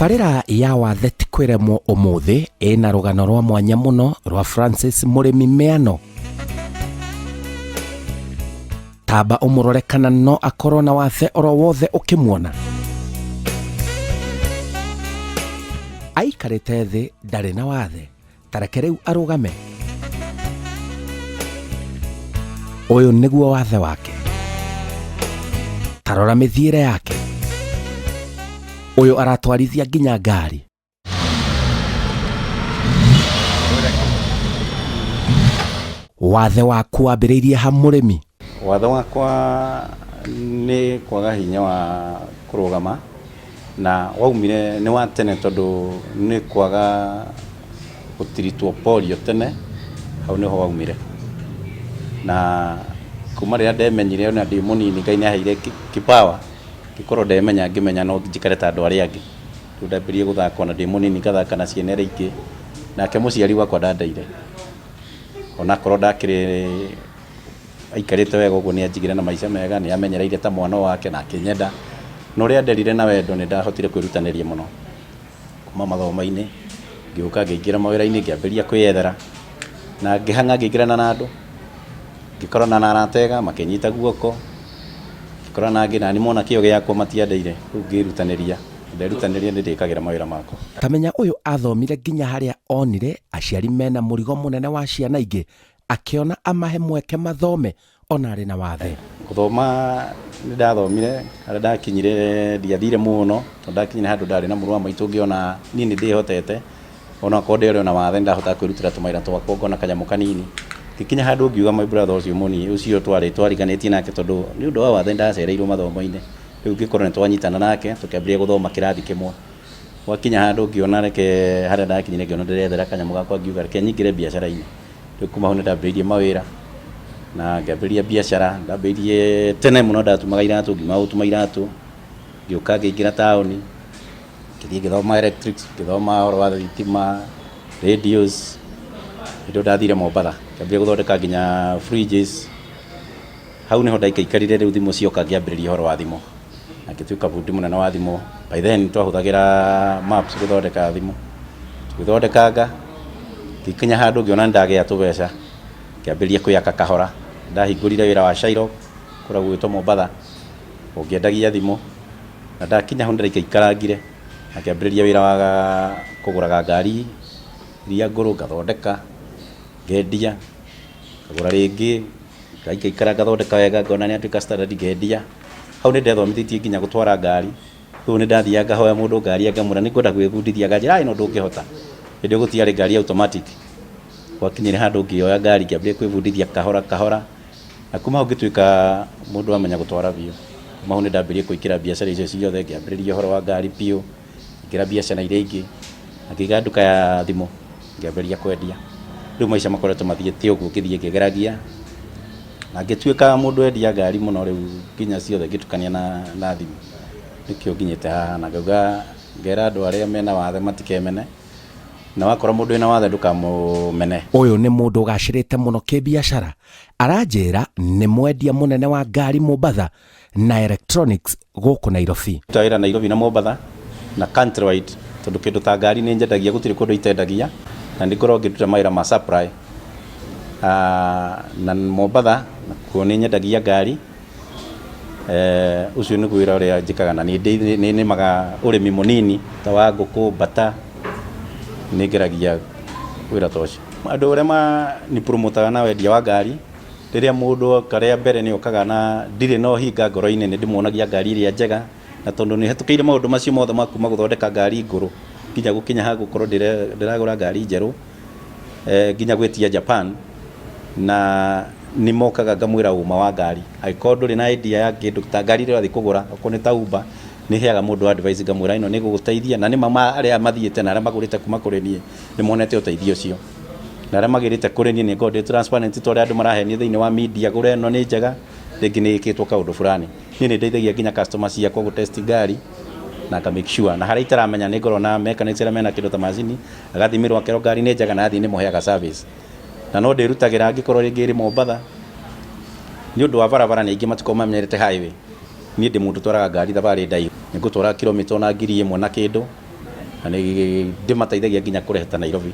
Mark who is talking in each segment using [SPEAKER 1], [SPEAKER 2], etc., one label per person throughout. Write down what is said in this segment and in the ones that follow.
[SPEAKER 1] Tabarĩra ya wathe ti kwĩremwo ũmũthĩ ĩna rũgano rwa mwanya mũno rwa Francis Mũrĩmi Mĩano. Tamba ũmũrore kana no akorwo na wathe oro wothe ũkĩmuona. Aikarĩte thĩ ndarĩ na wathe. Ta reke rĩu arũgame. Ũyũ nĩguo wathe wake. Ta rora mĩthiĩre yake. Ũyũ aratwarithia nginya ngari. Wathe waku wambĩrĩirie ha mũrĩmi?
[SPEAKER 2] Wathe wakwa nĩ kwaga hinya wa kũrũgama na waumire nĩ wa tene tondũ nĩ kwaga gũtiritwo polio tene, hau nĩho waumire. Na kuma rĩrĩa ndemenyire ona ndĩ mũnini Ngai nĩ aheire kipawa ngĩkorwo ndemenya ngĩmenya no njikare ta andũ arĩa angĩ. Rĩu ndambĩrĩirie gũthaka ona ndĩ mũnini ngathaka na ciana iria ingĩ, nake mũciari wakwa ndandeire onakorwo ndakĩrĩ aikarĩte wega ũguo nĩ anjigire na maica mega, nĩ amenyereire ta mwana wake na akĩnyenda. Na ũrĩa anderire na wendo nĩ ndahotire kwĩrutanĩria mũno kuma mathomo-inĩ, ngĩũka ngĩingĩra mawĩra-inĩ ngĩambĩrĩria kwĩyethera na ngĩhang'a ngĩingĩrana na andũ, ngĩkorana na arata ega makĩnyita guoko, ngĩkorana na angĩ nani mona kĩo gĩakwa matiandeire, rĩu ngĩrutanĩria, nderutanĩria nĩ ndĩkagĩra mawĩra makwa.
[SPEAKER 1] Tamenya ũyũ athomire nginya harĩa onire aciari mena mũrigo mũnene wa ciana ingĩ akĩona amahe mweke mathome ona arĩ na wathe.
[SPEAKER 2] Gũthoma nĩ ndathomire, harĩa ndakinyire ndiathire mũno, tondũ ndakinyire handũ ndarĩ na mũrũ wa maitũ ngĩona niĩ nĩ ndĩhotete, onakorwo ndĩarĩ na wathe nĩ ndahotaga kwĩrutĩra tũmawĩra twakwa ngona kanyamũ kanini. Ngĩkinya handũ ngiuga my brother ũcio mũnini, ũcio twarĩ twariganĩtie nake tondũ nĩ ũndũ wa wathe nĩ ndacereirwo mathomo-inĩ, rĩu ngĩkorwo nĩ twanyitana nake tũkĩambĩrĩria gũthoma kĩrathi kĩmwe. Gwakinya handũ ngĩona reke harĩa ndakinyire ngĩona ndĩrethera kanyamũ gakwa ngiuga reke nyingĩre biacara-inĩ. Rĩu kuma hau nĩ ndambĩrĩirie mawĩra na ngĩambĩrĩria biacara, ndambĩrĩirie tene mũno ndatumaga iratũ, ngiuma gũtuma iratũ, ngĩũka ngĩingĩra taũni, ngĩthiĩ ngĩthoma electrics, ngĩthoma ũhoro wa thitima, radios, hĩndĩ ĩyo ndathire Mombatha, ngĩambĩrĩria gũthondeka nginya fridges, hau nĩho ndaikaikarire rĩu thimũ cioka ngĩambĩrĩria ũhoro wa thimũ, na ngĩtuĩka bundi mũnene wa thimũ. By then twahũthagĩra maps gũthondeka thimũ, tũgĩthondekanga, ngĩkinya handũ ngĩona nĩ ndagĩa tũbeca, ngĩambĩrĩria kwĩyaka kahora. Ndahingũrire wĩra wa Shylock kũrĩa gũgwĩtwo Mombatha, o ngĩendagia thimũ, na ndakinya hau nĩndaikaikarangire na ngĩambĩrĩria wĩra wa kũgũraga ngari iria ngũrũ ngathondeka, ngendia, ngagũra rĩngĩ, ngaikaikara ngathondeka wega ngona nĩ yatuĩka standard ngendia. Hau nĩ ndethomithĩtie nginya gũtwara ngari, rĩu nĩ ndathiaga ngahoya mũndũ ngari ngamwĩra nĩ ngwenda gwĩbundithia, akanjĩra ĩno ndũngĩhota, hĩndĩ ĩyo gũtiarĩ ngari automatic. Gwakinyire handũ ngĩoya ngari ngĩambĩrĩria kwĩbundithia kahora kahora, na kuma hau ngĩtuĩka mũndũ wamenya gũtwara biũ. Kuma hau nĩ ndambĩrĩirie kũingĩra biacara icio ciothe, ngĩambĩrĩria ũhoro wa ngari biũ, ngĩingĩra biacara iria ingĩ, na ngĩiga nduka ya thimũ ngĩambĩrĩria kwendia. Rĩu maica makoretwo mathiĩte ũguo ngĩthiĩ ngĩgeragia, na ngĩtuĩka mũndũ wendia ngari mũno rĩu nginya ciothe ngĩtukania na thimũ. Nĩkĩo nginyĩte haha na ngauga ngera andũ arĩa mena wathe matikemene, na wakora mũndũ wĩna wathe ndũkamũmene.
[SPEAKER 1] Ũyũ nĩ mũndũ ũgacĩrĩte mũno kĩbiacara, aranjĩra nĩ mwendia mũnene wa ngari Mombatha na electronics gũkũ Nairobi.
[SPEAKER 2] Ndutaga wĩra Nairobi na Mombatha na countrywide tondũ kĩndũ ta ngari nĩ nyendagia gũtirĩ kũndũ itendagia na nĩ ngoragwo ngĩruta mawĩra ma supply na Mombatha nakuo nĩ nyendagia ngari ũcio nĩguo wĩra ũrĩa njĩkaga na nĩ nĩmaga ũrĩmi mũnini ta wa ngũkũ, mbata nĩ ngeragia wĩra ta ũcio. Andũ arĩa ma promote na wendia wa ngari Rĩrĩa mũndũ oka rĩa mbere nĩ okaga na ndirĩ na ũhinga ngoro-inĩ, nĩ ndĩmuonagia ngari ĩrĩa njega, na tondũ nĩ hetũkĩire maũndũ macio mothe ma kuma gũthondeka ngari ngũrũ nginya gũkinya ha gũkorwo ndĩragũra ngari njerũ, nginya gwĩtia Japan, na nĩ mokaga ngamwĩra ũma wa ngari. Angĩkorwo ndũrĩ na idea ya kĩndũ ta ngari ĩrĩa ũrathiĩ kũgũra, okorwo nĩ ta Uber, nĩ heaga mũndũ advice ngamwĩra ĩno nĩ ĩgũgũteithia, na nĩ ma arĩa mathiĩte na arĩa magũrĩte kuma kũrĩ niĩ nĩ monete ũteithio ũcio. Na arĩa magĩrĩte kũrĩ niĩ nĩ ngoragwo ndĩ transparent ta ũrĩa andũ marahenio thĩinĩ wa media, gũra ĩno nĩ njega, rĩngĩ nĩ ĩkĩtwo kaũndũ fulani. Niĩ nĩ ndeithagia nginya customer ciakwa gũ test ngari na nga make sure. Na harĩa itaramenya nĩ ngoragwo na mechanics arĩa mena kĩndũ ta macini, agathimĩrwo akerwo ngari nĩ njega na athiĩ nĩ mũheaga service. Na no ndĩrutagĩra angĩkorwo rĩngĩ ĩrĩ Mombatha, nĩ ũndũ wa barabara nĩ aingĩ matikoragwo mamenyerete highway. Niĩ ndĩ mũndũ ũtwaraga ngari thabarĩ ndaihu, nĩ ngũtwara kilomita ona 1000 na kĩndũ. Na nĩ ndĩmateithagia nginya kũrehe ta Nairobi,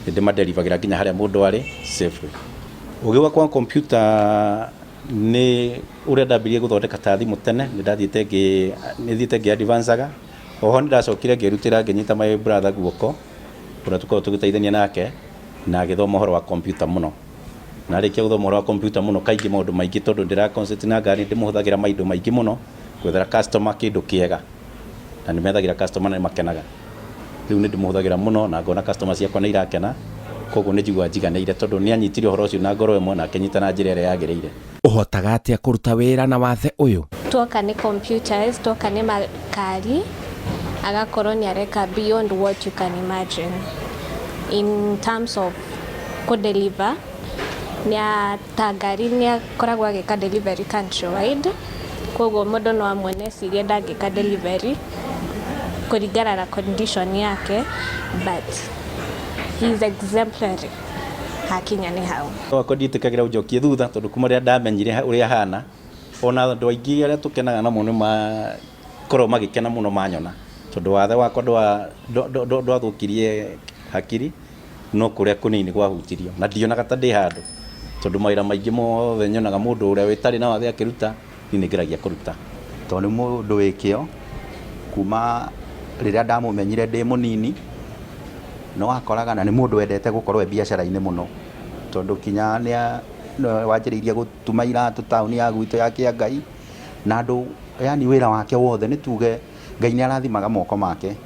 [SPEAKER 2] nĩ ndĩmaderivagĩra nginya harĩa mũndũ arĩ safely. Ũgĩ wakwa wa kompiuta nĩ ũrĩa ndambirie gũthondeka ta thimũ tene, nĩ ndathiĩte ngĩ nĩ thiĩte ngĩ advance aga. Oho nĩ ndacokire ngĩrutĩra ngĩnyita my brother guoko, ũrĩa tũkoragwo tũgĩteithania nake, na agĩthoma ũhoro wa kompiuta mũno. Na arĩkia gũthoma ũhoro wa kompiuta mũno, kaingĩ maũndũ maingĩ tondũ ndĩra concentrate na ngari, ndĩmũhũthagĩra maindo maingĩ mũno gwethera customer kĩndũ kĩega. Na nĩ methagĩra customer na nĩ makenaga. Rĩu nĩ ndĩmũhũthagĩra mũno na ngona customer ciakwa nĩ irakena, koguo nĩ njiguaga njiganĩire tondũ nĩ anyitire ũhoro ũcio na ngoro ĩmwe na akĩnyita na njĩra ĩrĩa yagĩrĩire.
[SPEAKER 1] Ũhotaga atĩa kũruta wĩra na wathe ũyũ?
[SPEAKER 3] Tuoka nĩ computers, tuoka nĩ makari, agakorwo nĩ areka beyond what you can imagine in terms of kũ deliver. Nĩ ta ngari nĩ akoragwo agĩka delivery countrywide, koguo mũndũ no amuone ecirie ndangĩka delivery kũringana na condition yake, but he is exemplary hakinya nĩ hau.
[SPEAKER 2] Wakwa ndiĩtĩkagĩra ũnjokie thutha tondũ kuma rĩrĩa ndamenyire ũrĩa ahana, ona andũ aingĩ arĩa tũkenaga namo nĩ makoragwo magĩkena mũno manyona, tondũ wathe wakwa ndwathũkirie hakiri, no kũrĩa kũnini gwahutirio, na ndionaga ta ndĩ handũ, tondũ mawĩra maingĩ mothe nyonaga mũndũ ũrĩa ũtarĩ na wathe akĩruta, niĩ nĩ ngeragia kũruta.
[SPEAKER 4] Tondũ nĩ mũndũ wĩ kĩo, kuma rĩrĩa ndamũmenyire ndĩ mũnini, nĩ wakoraga na nĩ mũndũ wendete gũkorwo e biacara-inĩ mũno, tondũ kinya nĩ wanjĩrĩirie gũtuma iratũ taũni ya gwitũ ya Kĩangai, na andũ yani wĩra wake wothe nĩ tuge Ngai nĩ arathimaga moko make,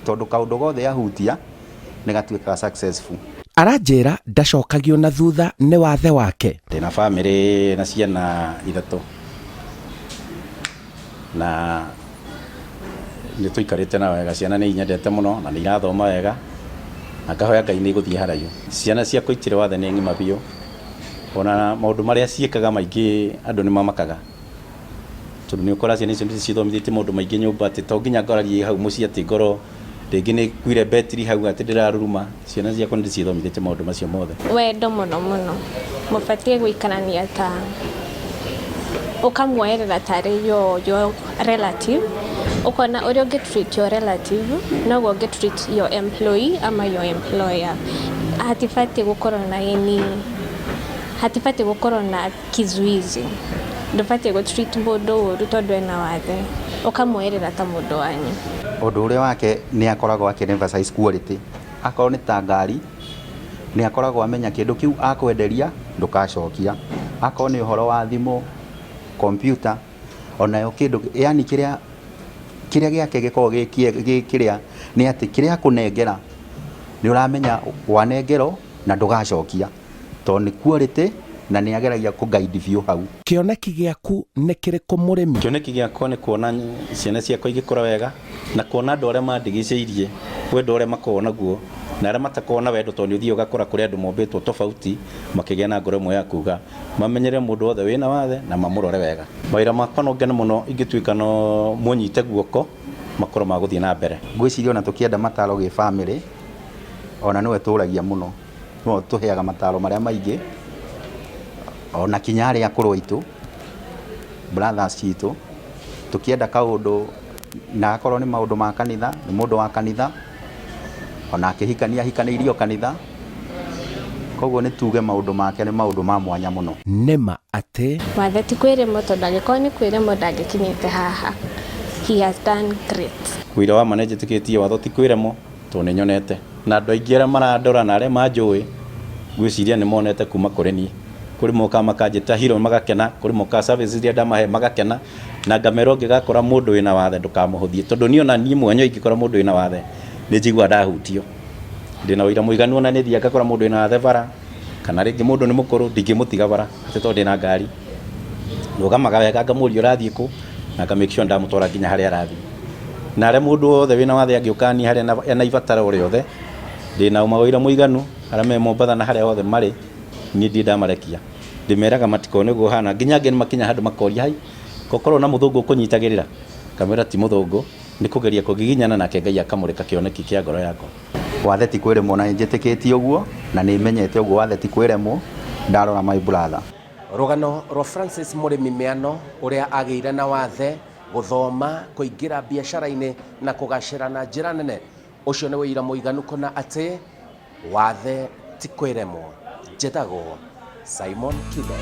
[SPEAKER 4] tondũ kaũndũ gothe ahutia nĩ gatuĩkaga successful.
[SPEAKER 1] Aranjĩra ndacokagio na thutha nĩ wathe wake.
[SPEAKER 2] Ndĩna bamĩrĩ na ciana ithatũ, na nĩ tũikarĩte na wega, ciana nĩ inyendete mũno na nĩ irathoma wega, na ngahoya Ngai nĩ igũthiĩ haraihu. Ciana ciakwa itirĩ wathe, nĩ ng'ima biũ, ona maũndũ marĩa ciĩkaga maingĩ andũ nĩ mamakaga, tondũ nĩ ũkora ciana icio nĩ cithomithĩtie maũndũ maingĩ nyũmba, atĩ to nginya ngorarie hau mũciĩ atĩ ngorwo rĩngĩ nĩ kuire betiri hau atĩ ndĩraruruma. Ciana ciakwa nĩ ndĩcithomithĩtie maũndũ macio mothe.
[SPEAKER 3] Wendo mũno mũno, mũbatiĩ gũikarania ta ũkamuoerera tarĩ your relative, ũkona ũrĩa ũngĩ treat your relative noguo ũngĩ treat your employee ama your employer. Hatibatiĩ gũkorwo na any, hatibatiĩ gũkorwo na kizuizi, ndũbatiĩ gũ treat mũndũ ũru tondũ ena wathe, ũkamuoerera ta mũndũ wanyu.
[SPEAKER 4] Ũndũ ũrĩa wake nĩ akoragwo akĩ emphasize quality, akorwo nĩ ta ngari nĩ akoragwo amenya kĩndũ kĩu akwenderia ndũkacokia, akorwo nĩ ũhoro wa thimũ, computer, onayo kĩndũ yani kĩrĩa kĩrĩa gĩake gĩkoragwo gĩ kĩrĩa nĩ atĩ kĩrĩa akũnengera nĩ ũramenya wanengerwo na ndũgacokia, tondũ nĩ quality na nĩ ageragia kũ guide biũ hau.
[SPEAKER 1] Kĩoneki gĩaku nĩ kĩrĩkũ mũrĩmi?
[SPEAKER 2] Kĩoneki gĩakwa nĩ kuona ciana ciakwa igĩkũra wega, na kuona andũ arĩa mandigicĩirie wendo ũrĩa makoragwo naguo, na arĩa matakoragwo na wendo, tondũ nĩ ũthiaga ũgakora kũrĩ andũ mombĩtwo tofauti makĩgĩa na ngoro ĩmwe ya kuga mamenyere mũndũ wothe wĩna wathe na mamũrore wega. Mawĩra makwa no ngene mũno ingĩtuĩka no mũnyite guoko makorwo ma gũthiĩ na mbere.
[SPEAKER 4] Ngwĩciria ona tũkĩenda mataro gĩ bamĩrĩ, ona nĩwe tũragia mũno, nĩwe ũtũheaga mataro marĩa maingĩ, ona kinya arĩa akũrũ aitũ, brothers citũ, tũkĩenda kaũndũ na akorwo nĩ maũndũ ma kanitha, nĩ mũndũ wa kanitha, ona akĩhikania ahikanĩirio kanitha, koguo nĩ tuge maũndũ make nĩ maũndũ ma mwanya mũno.
[SPEAKER 1] Nĩma atĩ
[SPEAKER 3] wathe ti kwĩrĩmwo, tondũ angĩkorwo nĩ kwĩrĩmwo ndangĩkinyĩte haha. He has done great.
[SPEAKER 2] Wĩra wa ma nĩ njĩtĩkĩtie watho ti kwĩremwo, tondũ nĩ nyonete na andũ aingĩ arĩa marandora na arĩa manjũĩ, ngwĩciria nĩ monete kuma kũrĩ niĩ. Kũrĩ mokaga makanjĩta hero magakena, kũrĩ mokaga services iria ndamahe magakena, na ngamera ũngĩgakora mũndũ wĩna wathe ndũkamũhũthie, tondũ niĩ ona niĩ mwene ingĩkora mũndũ wĩna wathe nĩ njiguaga ndahutio. Ndĩna ũira mũiganu, ona nĩ thiaga ngakora mũndũ wĩna wathe bara, kana rĩngĩ mũndũ nĩ mũkũrũ, ndingĩmũtiga bara atĩ tondũ ndĩna ngari. Ndũgamaga wega ngamũria ũrathiĩ kũ, na nga make sure ndamũtwara nginya harĩa arathiĩ. Na harĩa mũndũ wothe wĩna wathe angĩũka niĩ harĩa ena ibataro o rĩothe, ndĩna mawĩra mũiganu, arĩa me Mombatha na harĩa hothe marĩ, niĩ ndirĩ ndamarekia. Ndĩmeraga matikone ũguo hana, nginya angĩ nĩ makinya handũ makoria, hai, kokorwo na mũthũngũ ũkũnyitagĩrĩra, ngamwĩra ti mũthũngũ, nĩ kũgeria kũgiginyana nake Ngai akamũrĩka kĩoneki kĩa ngoro yakwa.
[SPEAKER 4] Wathe ti kwĩremwo, na nĩ njĩtĩkĩtie ũguo na nĩ menyete ũguo, wathe ti kwĩremwo ndarora my brother.
[SPEAKER 1] Rũgano rwa Francis Mũrĩmi Mĩano ũrĩa agĩire na wathe, gũthoma, kũingĩra biacara-inĩ na kũgacĩra na njĩra nene. Ũcio nĩ ũira mũiganu kũna atĩ wathe ti kwĩremwo. Njĩtagwo Simon Kibe.